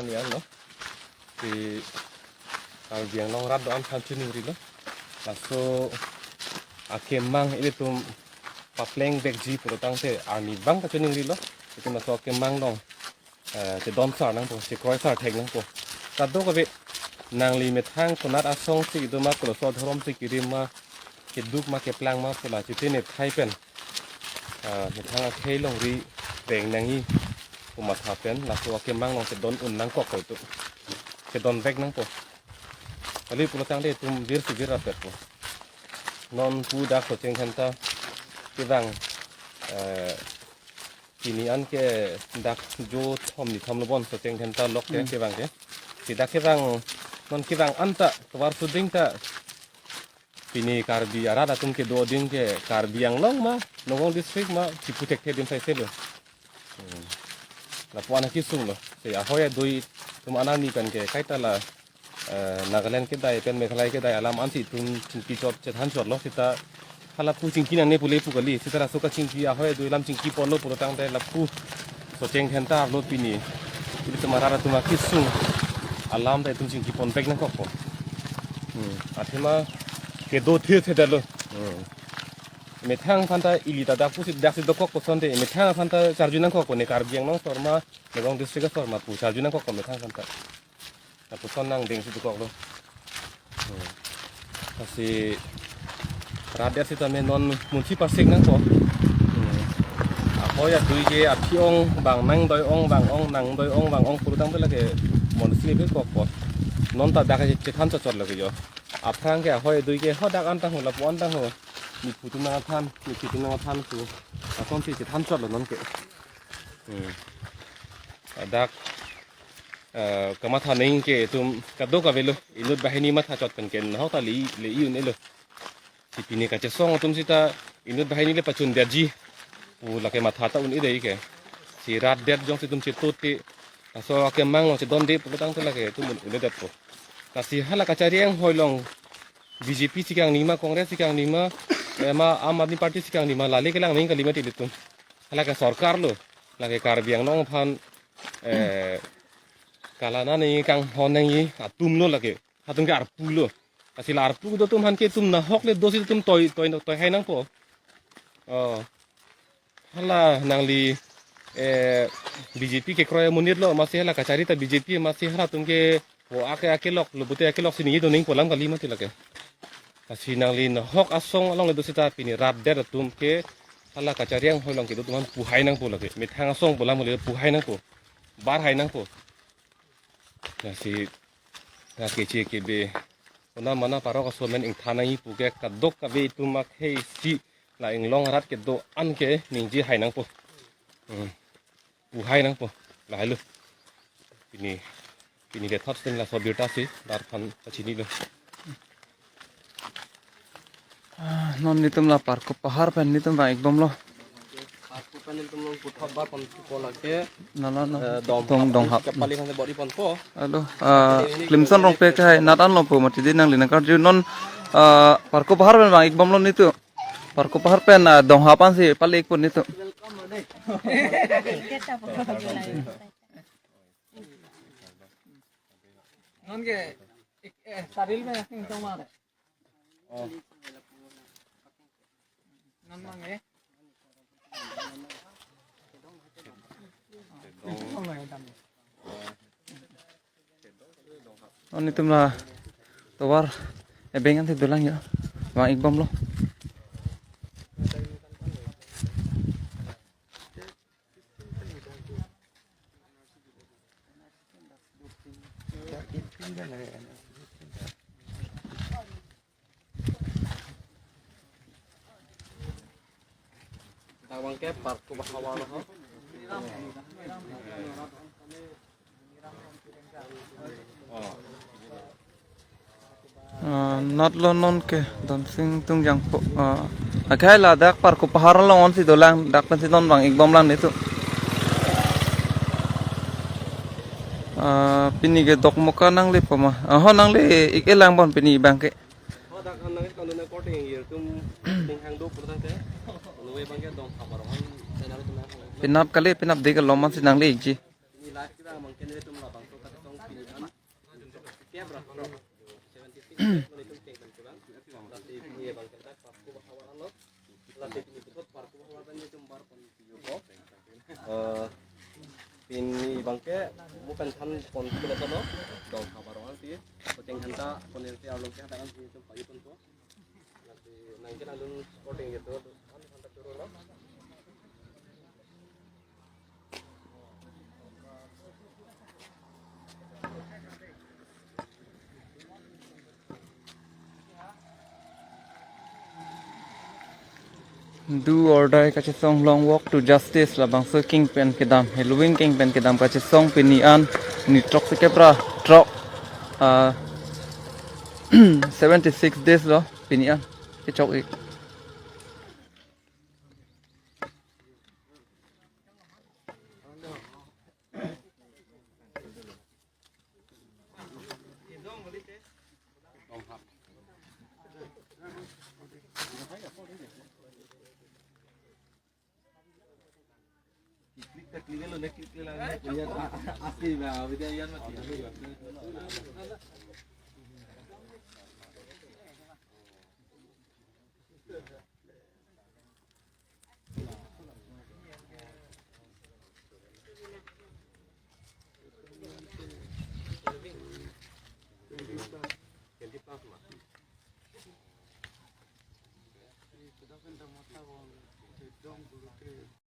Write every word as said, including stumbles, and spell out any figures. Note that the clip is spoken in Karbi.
Ni anlo. Si Karbi Anglong rat do-an aphan chiningrilo. Laso akemang ilitum papleng vekji pulo tangte arni abang ta chiningrilo. Itum laso akemang along, eh, chedon sar nangpo, chekroi sar thek nangpo. Kadokave nangli methang konat asong si itum ma koloso adhorom si kirim ma, keduk ma keplang ma pu la chitene thai pen, ah, methang akhei longri veng nangji pu matha pen laso akemang along chedon un nangkok ko itum. Chedon vek nangpo. Kali pulo tangte itum vir si vir rapetpo. Non pu dak Socheng Dhenta kevang, eh, pini an ke dak jo thom ni thom lo bon Socheng Dhenta lok ke Hmm. kevang ke. Si dak kevang, non kevang anta tovar suding ta pini Karbi arat atum kedo ading ke Karbi Anglong ma, Nagaon district ma, chipu thekthe adim saise lo. Hmm. Lapu-an akesung lo. Si ahoi adui atum anani pen ke kaita la, eh, Nagaland kedai pen Meghalaya kedai alam ansi itum chingki chot chethan chot lo sita hala pu chingki nangne pu le pu kali. Sita laso kachingki ahoi adui alam chingki ponlo pulo tangte lapu Socheng Dhenta arlo pini ilitum arat atum akesung alam ta itum chingki pon vek nangkokpo. Hmm. Athema kedo thir thedetlo. Hmm. Methang aphan ta ili ta dak pusi dak si dokok kosonte methang aphan ta charju nangkokpo, ne Karbi Anglong asor ma, Nagaon district asor ma pu charju nangkokpo methang aphan ta. Lapuson nangdeng si dokoklo. Hmm. Lasi rat det sitame non munsi parsik nangpo. Hmm. Ahoi adui ke aphi ong bang nangdoi ong bang ong nangdoi ong bang ong pulo tangte lake monsi ebe kokpo. Non ta dak chethan chot chot lake jo. Aphrang ke ahoi adui ke ho dak an tangho lapu an tangho. Nipu atum nangthan, nipu atum nangthan pu. Asonsi chethan chot lo non ke. Hmm. Dak, eh, kamatha nangji ke itum kadokave lo, inut banghini matha chot pen ke nahok ta le, le-i un-elo. Si pini kachesong atum sita inut banghini le pachun detji pu lake matha ta un-edetji ke. Si rat det jongsi itum chetut te, laso akemang along chedonde pulo tangte lake itum un-edetpo. Lasi hala kachari anghoi along B J P si kangni ma, Congress si kangni ma, eh, ma Aam Aadmi Party si kangni ma, lale kelang nangji kali mati ilitum. Hala ke sorkar lo, lake Karbi Anglong aphan, eh, kalana nangji kanghon nangji atum lo lake. Hatum ke arpu lo. Lasi la arpu do atum aphan ke itum nahok le dosi itum toi, toi, toi hai nangpo. Oh. Hala nangli, eh, B J P kekroi amonit lo, masi hala kachari ta B J P, masi halatum ke vo ake akelok lo, pute akelok si nangji do nangpo alam kali mati lake. Lasi nangli nahok asong along le do sita pini rat det atum ke hala kachari anghoi along kedo atum aphan pu hai nangpo lake. Methang asong pu alam le pu hai nangpo. Bar hai nangpo. Lasi rat keche kebe, konat mana parok aso amen ingthan nangji pu ke kadokave itum akhei si la inglong arat kedo an ke ningje hai nangpo. Hmm. Pu hai nangpo. Lahai lo. Pini, pini ke thot sitame laso abirta si rat aphan pachinilo. Ah, non netum la Parko Pahar pen netum vang-ik bomlo. Parko pen netum long puthot ba pon ko lake. Na, na, na. Eh, dong Dong, hap, dong hap. Kepali kan se body pon po. Alo, ah, Klimson Rongpi ke hai nat anlo po mati di nangli nangkarju non, ah, Parko Pahar pen vang-ik bomlo netum. Parko Pahar pen, ah, dong hap ansi pali-ikpo netum. Non ke, eh, saril me asing tomar. Oh. Non mang eh. Oh, netum la tovar ebeng ansi dolang ya. Vang-ik bomlo. Abang ke Parko Pahar lo ho. Oh. Ah, nat lo non ke Damsing Tungjang po. Ah, akhai la dak Parko Pahar along ansi dolang, dak pensi non vang-ik bomlang netum. Ah, pini ke Dokmoka nangle po ma. Aho nangle-ik-elang bon pini abang ke. Oh, dak an nang kan na korte yang yir tum ting hang do pura tang te. Anu we abang ke dong hap arong an channel tum nang. Penap kali, penap de ke lom ansi nangle-ikji. Pini live kita abang ke netum labang to kata. Seventy six, eh, pini abangke mo pen than pon pin atono, dong habar ong si, kecheng than ta pon si arlo ke hadakan si tum payu pon po. Lasi nangke alun sporting gitu, an than ta choro lo. Do or die kachesong long walk to justice labangso king pen kedam, Halloween king pen kedam kachesong pini an ni throk sekep ra throk, ah, seventy six days lo pini an kechok ik.